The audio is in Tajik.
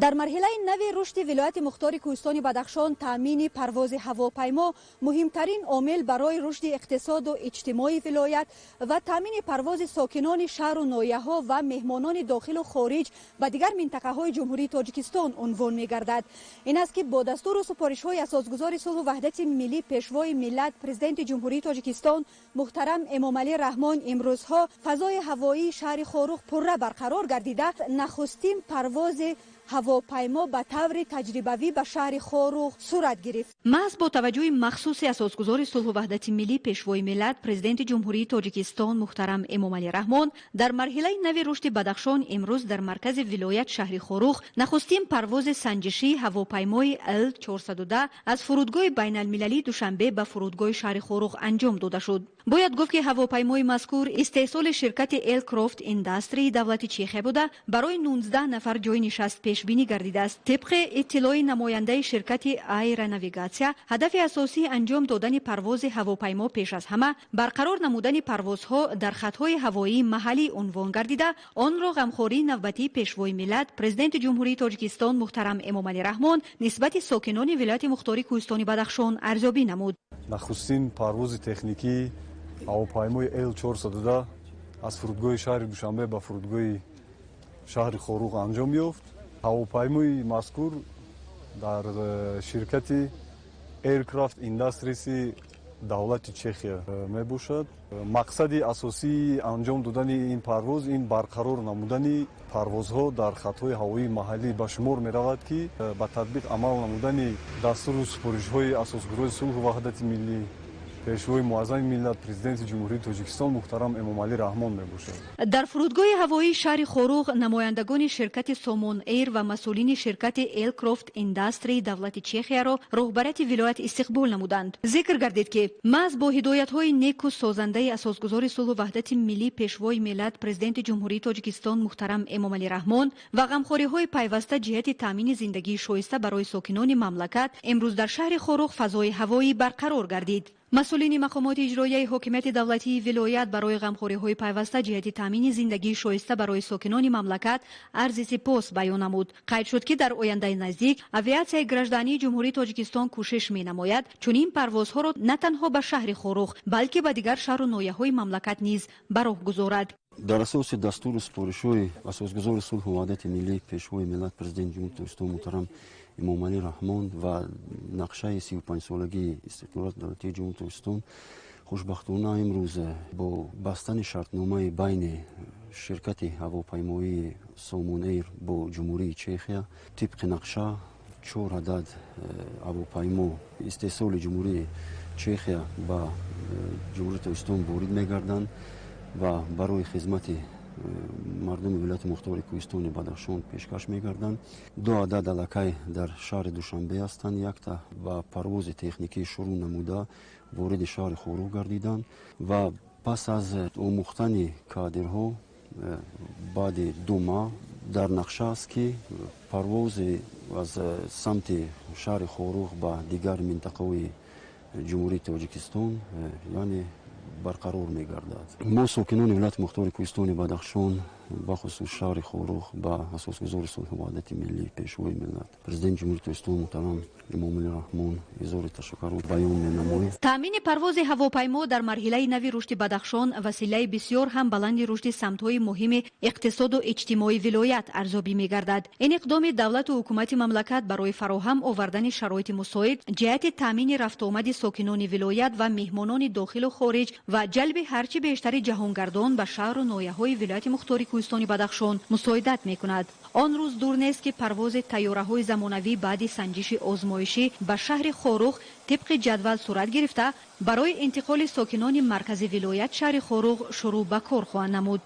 Дар марҳилаи нави рушди вилояти мухтори кӯҳистони Бадахшон таъмини парвози ҳавопаймо муҳимтарин омил барои рушди иқтисоду иҷтимоии вилоят ва таъмини парвози сокинони шаҳру ноҳияҳо ва меҳмонони дохилу хориҷ ба дигар минтақаҳои Ҷумҳурии Тоҷикистон унвон мегардад. Ин аст, ки бо дастуру супоришҳои асосгузори сулҳу ваҳдати миллӣ, пешвои миллат, президенти Ҷумҳурии Тоҷикистон муҳтарам Эмомалӣ Раҳмон имрӯзҳо фазои ҳавоии шаҳри Хоруғ пурра барқарор гардида, нахустин парвози ҳавопаймо ба таври таҷрибавӣ ба шаҳри Хоруғ сурат гирифт. Маҳз бо таваҷҷӯҳи махсуси асосгузори сулҳу ваҳдати миллӣ, пешвои миллат, президенти Ҷумҳурии Тоҷикистон муҳтарам Эмомалӣ Раҳмон дар марҳилаи нави рушди Бадахшон имрӯз дар маркази вилоят шаҳри Хоруғ нахустин парвози санҷишии ҳавопаймои Л-410 аз фурудгоҳи байналмилалии Душанбе ба фурудгоҳи шаҳри Хоруғ анҷом дода шуд. Бояд гуфт, ки ҳавопаймои мазкур истеҳсоли ширкати Aircraft Industry давлати Чехия буда, барои 19 нафар ҷойи нишаст пешбинӣ гардидааст. Тибқи иттилои намояндаи ширкати Аэронавигатсия, ҳадафи асосии анҷом додани парвози ҳавопаймо пеш аз ҳама барқарор намудани парвозҳо дар хатҳои ҳавоии маҳаллӣ унвон гардида, онро ғамхории навбатии пешвои миллат, президенти Ҷумҳурии Тоҷикистон муҳтарам Эмомалӣ Раҳмон нисбати сокинони вилояти мухтори кӯҳистони Бадахшон арзёбӣ намуд. Нахустин парвози техникии ҳавопаймои Л-410 аз фурудгоҳи шаҳри Душанбе ба фурудгоҳи шаҳри Хоруғ анҷом ёфт. Ҳавопаймои мазкур дар ширкати Aircraft Industries давлати Чехия мебошад. Мақсади асосии анҷом додани ин парвоз ин барқарор намудани парвозҳо дар хатҳои ҳавоии маҳаллӣ ба шумор меравад, ки ба татбиқ амал намудани дастуру супоришҳои асосгузори сулҳу ваҳдати миллӣ, пешвои муаззами миллат, президенти Ҷумҳурии Тоҷикистон муҳтарам Эмомалӣ Раҳмон мебошад. Дар фурудгоҳи ҳавоии шаҳри Хоруғ намояндагони ширкати Сомон Эйр ва масъулини ширкати Aircraft Industry давлати Чехияро роҳбарияти вилоят истиқбол намуданд. Зикр гардид, ки маҳз бо ҳидоятҳои неку созандаи асосгузори сулҳу ваҳдати миллӣ, пешвои миллат, президенти Ҷумҳурии Тоҷикистон муҳтарам Эмомалӣ Раҳмон ва ғамхориҳои пайваста ҷиҳати таъмини зиндагии шоиста барои сокинони мамлакат имрӯз дар шаҳри Хоруғ фазои ҳавоӣ барқарор гардид. Масъулини мақомоти иҷроияи ҳокимияти давлатии вилоят барои ғамхориҳои пайваста ҷиҳати таъмини зиндагии шоиста барои сокинони мамлакат арзи сипос баён намуд. Қайд шуд, ки дар ояндаи наздик авиатсияи граждании Ҷумҳурии Тоҷикистон кӯшиш менамояд чунин парвозҳоро на танҳо ба шаҳри Хоруғ, балки ба дигар шаҳру ноҳияҳои мамлакат низ ба роҳ гузорад. Дар асоси дастуру супоришҳои асосгузори сулҳу ваҳдати миллӣ, пешвои миллат, президенти Ҷумҳурии Тоҷикистон муҳтарам Эмомалӣ Раҳмон ва нақшаи 35-солагии истиқлолияти давлатии Ҷумҳурии Тоҷикистон, хушбахтона имрӯз бо бастани шартномаи байни ширкати ҳавопаймоии Сомон Эйр бо Ҷумҳурии Чехия тибқи нақша чор адад ҳавопаймо истеҳсоли Ҷумҳурии Чехия ба Ҷумҳурии Тоҷикистон ворид мегарданд ва барои хизмати мардуми вилояти мухтори кӯҳистони Бадахшон пешкаш мегарданд. Ду адад аллакай дар шаҳри Душанбе ҳастанд, якта ба парвози техникӣ шурӯъ намуда вориди шаҳри Хоруғ гардиданд ва пас аз омӯхтани кадрҳо баъди 2 моҳ дар нақша аст, ки парвози аз самти шаҳри Хоруғ ба дигар минтақаҳои Ҷумҳурии Тоҷикистон, яъне, барқарор мегардад. Мо, сокинони вилояти мухтори кӯҳистони Бадахшон, бахусус шаҳри Хоруғ, ба асосгузори сулҳу ваҳдати миллӣ, пешвои миллат, президенти Ҷумҳурии Тоҷикистон муҳтарам Эмомалӣ Раҳмон изҳори ташаккурро баён менамоем. Таъмини парвози ҳавопаймо дар марҳилаи нави рушди Бадахшон василаи бисёр ҳам баланди рушди самтҳои муҳими иқтисоду иҷтимоии вилоят арзёбӣ мегардад. Ин иқдоми давлату ҳукумати мамлакат барои фароҳам овардани шароити мусоид ҷиҳати таъмини рафтуомади сокинони вилоят ва меҳмонони дохилу хориҷ ва ҷалби ҳарчи бештари ҷаҳонгардон ба шаҳру ноҳияҳои вилояти мухтори кӯҳистони Бадахшон мусоидат мекунад. Он рӯз дур нест, ки парвози тайёраҳои замонавӣ баъди санҷиши озмоишӣ ба шаҳри Хоруғ тибқи ҷадвал сурат гирифта, барои интиқоли сокинони маркази вилоят шаҳри Хоруғ шурӯъ ба кор хоҳанд намуд.